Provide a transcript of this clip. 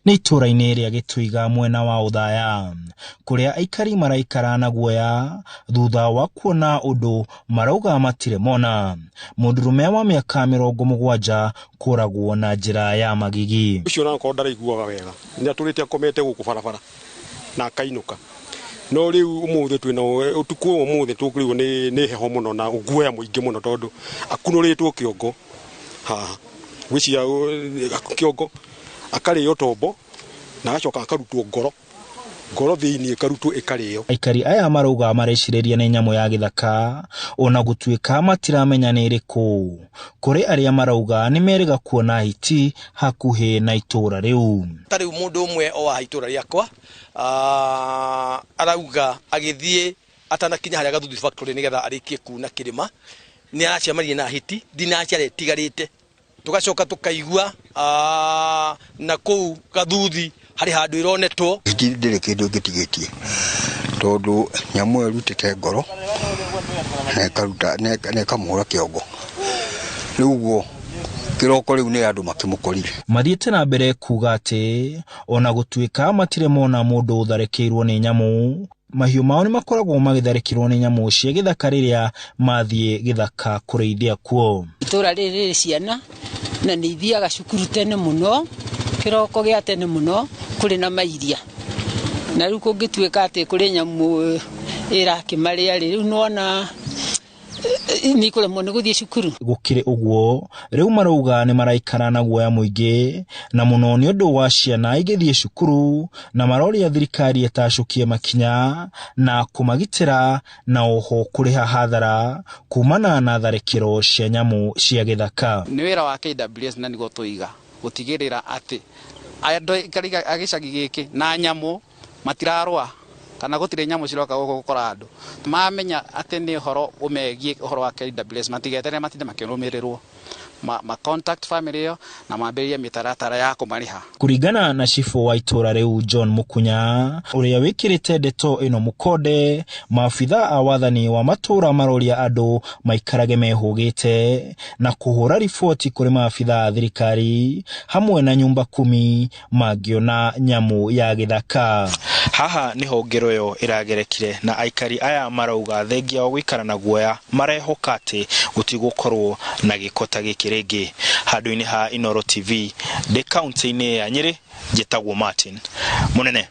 Nĩ itũũra-inĩ rĩa Gĩtũiga mwena wa Othaya, kũrĩa aikari maraikara na guoya thutha wa kuona ũndũ marauga matirĩ mona. Mũndũrũme wa mĩaka 70 kũragwo na njĩra ya magigi. Ũcio onakorwo ndaraiguaga wega, nĩ atũrĩte akomete gũkũ barabara na akainũka. No rĩu ũmũthĩ twĩna ũtukũ ũyũ, ũmũthĩ tũkĩrigwo nĩ heho mũno na guoya mũingĩ mũno, tondũ akunũrĩtwo kĩongo haha, gwĩciria kĩongo akarĩo tombo na agacoka akarutwo ngoro, ngoro thĩinĩ ĩkarutwo ĩkarĩo. Aikari aya marauga marecirĩria nĩ nyamũ ya gĩthaka ona gũtuĩka matiramenya nĩ ĩrĩkũ. Kũrĩ arĩa marauga nĩ merĩga kuona hiti hakuhĩ na itũũra rĩu. Ta rĩu mũndũ ũmwe o wa itũũra rĩakwa arauga agĩthiĩ atanakinya harĩa Gathuthu factory nĩgetha arĩkie kuna kĩrĩma, nĩ aracemanirie na hiti ndinaciara ĩtigarĩte. Tugacoka tukaigua na kũu Gathuthi harĩ handũ ironetwo. Hiti ndĩrĩ kĩndũ ĩngĩtigĩtie, tondũ nyamũ ĩyo ĩrutĩte ngoro na ĩkaruta na ĩkamũhũra kĩongo. Rĩu ũguo kĩroko rĩu nĩ andũ makĩmũkorire. Mathiĩte na mbere kuga atĩ ona gũtuĩka matirĩ mona mũndũ ũtharĩkĩirwo nĩ nyamũ, mahiũ mao nĩ makoragwo magĩtharĩkĩrwo nĩ nyamũ cia gĩthaka rĩrĩa mathiĩ gĩthaka kũrĩithia kuo. Itũũra rĩrĩ rĩrĩ ciana na nĩ ithiaga cukuru tene mũno, kĩroko gĩa tene mũno, kũrĩ na mairia. Na rĩu kũngĩtuĩka atĩ kũrĩ nyamũ ĩrakĩmarĩa rĩ, rĩu nĩwona nĩ ikũremwo nĩ gũthiĩ cukuru. Gũkĩrĩ ũguo, rĩu marauga nĩ maraikara na guoya mũingĩ na mũno nĩ ũndũ wa ciana igĩthiĩ cukuru, na maroria thirikari ĩtacũkie makinya na kũmagitĩra na oho kũrĩha hathara kumana na tharĩkĩro cia nyamũ cia gĩthaka. Nĩ wĩra wa KWS na nĩguo tũiga gũtigĩrĩra atĩ andũ a gĩcagi gĩkĩ na nyamũ matirarũa kana gũtirĩ nyamũ ciroka gũkũ gũkora andũ. Mamenya atĩ nĩ ũhoro ũmegiĩ ũhoro wa KWS, matigeterere matinde makĩrũmĩrĩrwo, ma contact family ĩyo na mambĩrĩrie mĩtaratara ya kũmarĩha. Kũringana na cibũ wa itũũra rĩu John Mukunya, ũrĩa wĩkĩrĩte ndeto ĩno mũkonde, maabitha a wathani wa matũũra maroria andũ maikarage mehũgĩte na kũhũra riboti kũrĩ maabitha a thirikari hamwe na nyumba kumi mangĩona nyamũ ya gĩthaka. Haha nĩho ngero ĩyo ĩragerekire na aikari aya marauga thengia wa gũikara na guoya marehoka atĩ gũtigũkorwo na gĩko ta gĩkĩ rĩngĩ. Handũ-inĩ ha Inooro TV ndĩ kaunti-inĩ ya Nyĩrĩ, njĩtagwo Martin Mũnene.